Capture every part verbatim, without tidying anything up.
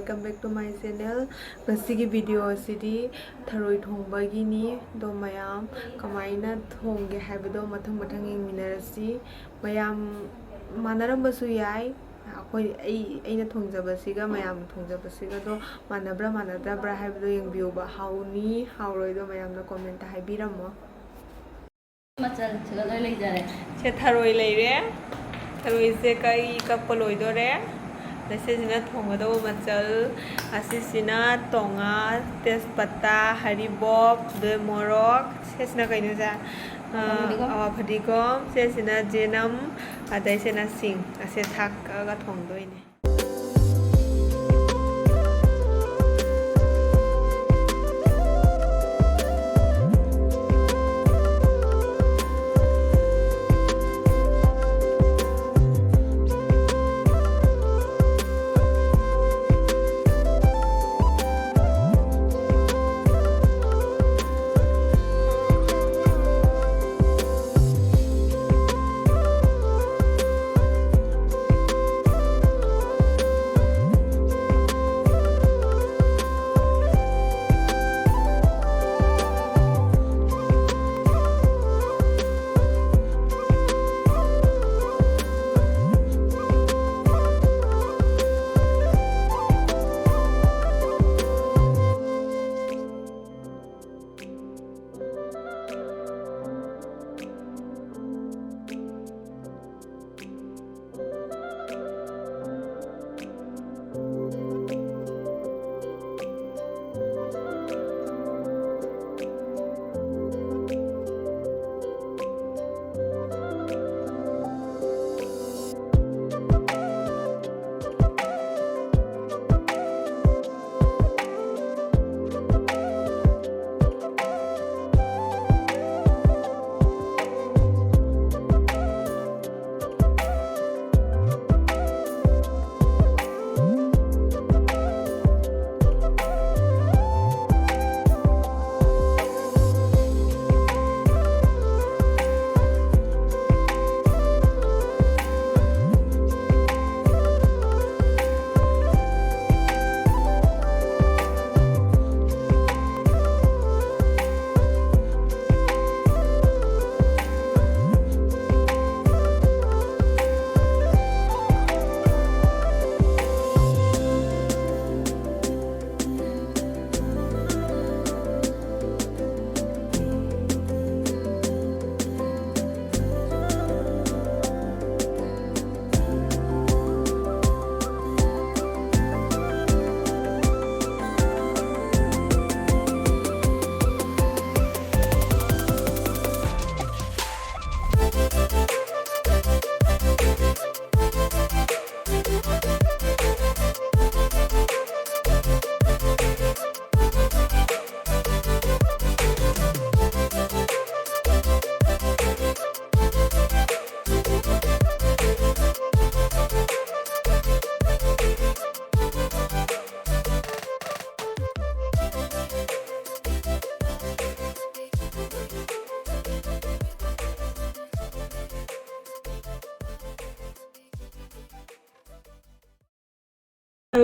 Welcome back to my channel. ꯉꯁꯤꯒꯤ video ꯑꯁꯤꯗꯤ ꯊꯔꯣꯏ ꯊꯣꯡꯕꯒꯤꯅꯤ꯫ ꯑꯗꯣ ꯃꯌꯥꯝ ꯀꯃꯥꯏꯅ ꯊꯣꯡꯒꯦ ꯍꯥꯏꯕꯗꯣ ꯃꯊꯪ ꯃꯊꯪ ꯌꯦꯡꯃꯤꯟꯅꯔꯁꯤ꯫ ꯃꯌꯥꯝ ꯃꯥꯟꯅꯔꯝꯕꯁꯨ ꯌꯥꯏ꯫ ꯑꯩꯈꯣꯏ, ꯑꯩ, ꯑꯩꯅ ꯊꯣꯡꯖꯕꯁꯤꯒ ꯃꯌꯥꯝꯅ ꯊꯣꯡꯖꯕꯁꯤꯒꯗꯣ ꯃꯥꯟꯅꯕ꯭ꯔꯥ ꯃꯥꯟꯅꯗꯕ꯭ꯔꯥ ꯍꯥꯏꯕꯗꯣ ꯌꯦꯡꯕꯤꯌꯨꯕ꯫ ꯍꯥꯎꯅꯤ ꯍꯥꯎꯔꯣꯏꯗꯣ ꯃꯌꯥꯝꯅ comment ꯍꯥꯏꯕꯤꯔꯝꯃꯣ꯫ ꯃꯆꯜꯁꯤꯒ ꯂꯣꯏ ꯂꯩꯖꯔꯦ꯫ ꯁꯦ ꯊꯔꯣꯏ ꯂꯩꯔꯦ꯫ ꯊꯔꯣꯏꯁꯦ ꯀꯛꯏ ꯀꯛꯄ ꯂꯣꯏꯗꯣꯔꯦ꯫ ꯑꯗ ꯁꯤꯁꯤꯅ ꯊꯣꯡꯒꯗꯧꯕ ꯃꯆꯜ꯫ ꯑꯁꯤꯁꯤꯅ ꯇꯣꯉꯥ, ꯇꯦꯖꯄꯇꯥ, ꯍꯔꯤꯕꯣꯞ, ꯑꯗꯩ ꯃꯣꯔꯣꯛ꯫ ꯁꯤꯁꯤꯅ ꯀꯩꯅꯣꯁꯦ? ꯑ, ꯐꯗꯤꯒꯣꯝ꯫ ꯑꯋꯥ ꯐꯗꯤꯒꯣꯝ꯫ ꯁꯤꯁꯤꯅ ꯖꯦꯅꯝ꯫ ꯑꯗꯩ ꯁꯤꯅ ꯁꯤꯡ꯫ ꯑꯁꯦ ꯊꯥꯛꯑꯒ ꯊꯣꯡꯗꯣꯏꯅꯦ꯫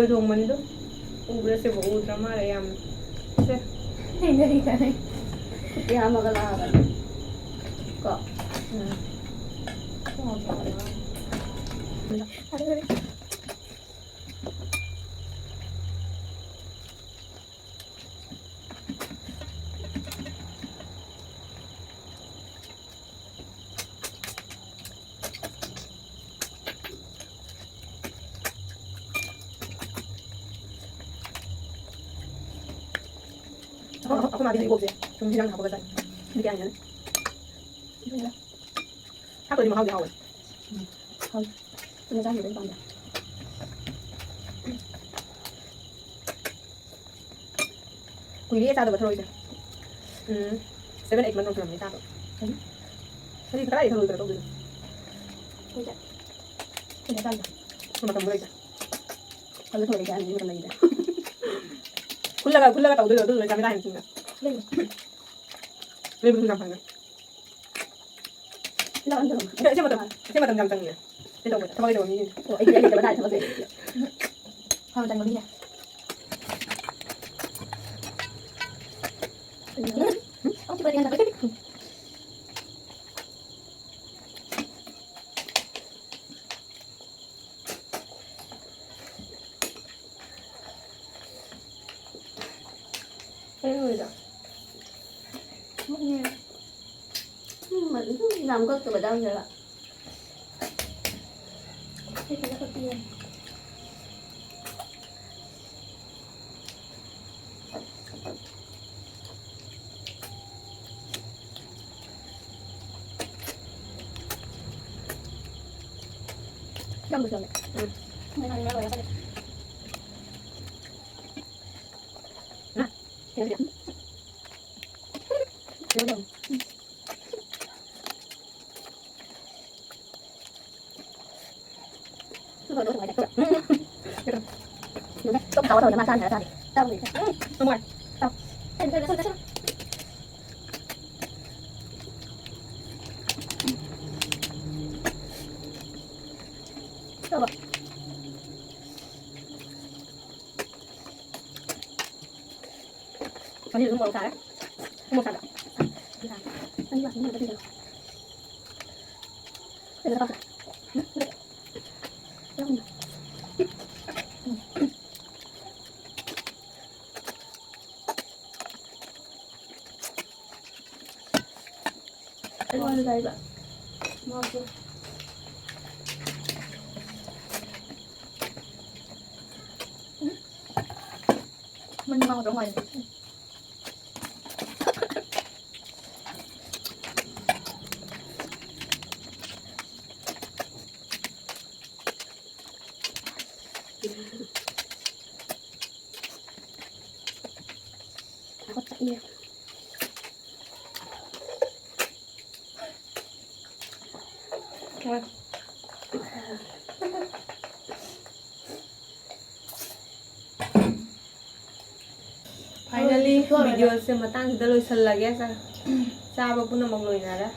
ꯊꯣꯡꯕꯅꯤꯗꯣ ꯎꯕ꯭ꯔꯥ ꯁꯤꯕꯨ? ꯎꯗ꯭ꯔ ꯃꯥꯜꯂꯦ ꯌꯥꯝꯅ꯫ ꯁꯦ꯫ ꯌꯥꯝꯃꯒ ꯂꯥꯛꯑꯒ꯫ ꯀꯣ? ꯎꯝ꯫ ꯑꯩꯈꯣꯏ ꯃꯥꯒꯤ ꯍꯩꯔꯤꯕꯣꯞꯁꯦ ꯁꯨꯝ ꯍꯤꯟꯖꯥꯡ ꯍꯥꯞꯄꯒ ꯆꯥꯏ꯫ ꯁꯤꯗꯤ ꯀꯌꯥ ꯍꯩꯅꯗꯦ꯫ ꯍꯥꯞꯄꯗꯤ ꯃꯍꯥꯎꯗꯤ ꯍꯥꯎꯋꯦ꯫ ꯎꯝ꯫ ꯍꯥꯎꯋꯦ꯫ ꯆꯨꯝꯅ ꯆꯥꯈꯤꯕꯗꯤ ꯄꯥꯝꯗꯦ꯫ ꯀꯨꯏꯔꯦ ꯆꯥꯗꯕ ꯊꯔꯣꯏꯁꯦ꯫ ꯎꯝ, seven eight month ꯁꯨꯔꯝꯃꯅꯤ ꯆꯥꯗꯕ꯫ ꯎꯝ꯫ ꯍꯧꯖꯤꯛ ꯀꯗꯥꯏꯗ ꯊꯔꯣꯏ ꯀꯩꯅꯣ ꯇꯧꯗꯣꯏꯅꯣ? ꯍꯧꯖꯤꯛ꯫ ꯍꯧꯖꯤꯛ ꯆꯥꯗ꯭ꯔꯣ? ꯃꯇꯝꯗꯣ ꯂꯩꯇ꯭ꯔꯦ꯫ ꯍꯧꯖꯤꯛ ꯊꯔꯣꯏ ꯂꯩꯇ꯭ꯔꯦ, ꯍꯥꯏꯕꯅꯤ, ꯃꯇꯝ ꯂꯩꯇ꯭ꯔꯦ꯫ ꯈꯨꯜꯂꯒ, ꯈꯨꯜꯂꯒ ꯇꯧꯗꯣꯏꯗꯣ ꯑꯗꯨ ꯂꯣꯏ ꯆꯥꯃꯤꯟꯅ ꯍꯥꯏꯅ ꯈꯟꯕ꯫ ꯂꯩꯕ꯭ꯔꯣ? ꯂꯩꯕꯗꯨꯁꯨ ꯌꯥꯝ ꯐꯪꯉꯦ꯫ ꯂꯥꯛꯑꯣ, ꯂꯥꯛꯑꯣ꯫ ꯏꯆꯦ, ꯏꯆꯦ ꯃꯇꯝ, ꯏꯆꯦ ꯃꯇꯝ ꯌꯥꯝ ꯆꯪꯉꯤꯅꯦ꯫ ꯁꯤ ꯇꯧꯕꯗ, ꯊꯕꯛ ꯂꯩꯇꯕ ꯃꯤꯁꯤꯡꯁꯦ꯫ ꯑꯣ, ꯑꯩꯗꯤ ꯂꯩꯇꯕ ꯇꯥꯔꯦ ꯊꯕꯛꯁꯦ꯫ ꯍꯥꯟꯅ ꯆꯪꯕ ꯃꯤꯅꯦ꯫ ꯑꯣ, ꯁꯤ ꯄꯨꯔꯛꯑꯗꯤ ꯌꯥꯝ ꯆꯪꯉꯦ꯫ ꯀꯩꯅꯣ ꯑꯣꯏꯗ꯫ ꯎꯝ, ꯑꯗꯨꯝ ꯌꯥꯝ ꯀꯛꯇꯕ ꯆꯥꯡꯁꯤꯗ꯫ ꯌꯥꯝꯕꯁꯨ ꯌꯥꯝꯃꯦ꯫ ꯎꯝ꯫ ꯉꯁꯤꯁꯨ ꯃꯣꯔꯣꯛ ꯁꯥꯔꯦ꯫ ꯃꯣꯔꯣꯛ ꯁꯥꯗ꯭ꯔꯥ? ꯑꯅꯤ ꯂꯥꯛꯄ ꯃꯣꯔꯣꯛ ꯀꯩꯅꯣ꯫ ꯑꯩꯉꯣꯟꯗ ꯂꯩꯕ꯫ ꯃꯥꯁꯨ꯫ ꯃꯅꯤꯡ ꯃꯥꯡꯗꯧ ꯃꯥꯜꯂꯦ꯫ Finally, videoꯁꯦ ꯃꯇꯥꯡꯁꯤꯗ ꯂꯣꯏꯁꯤꯜꯂꯒꯦ꯫ ꯆꯥ-, ꯆꯥꯕ ꯄꯨꯝꯅꯃꯛ ꯂꯣꯏꯅꯔꯦ꯫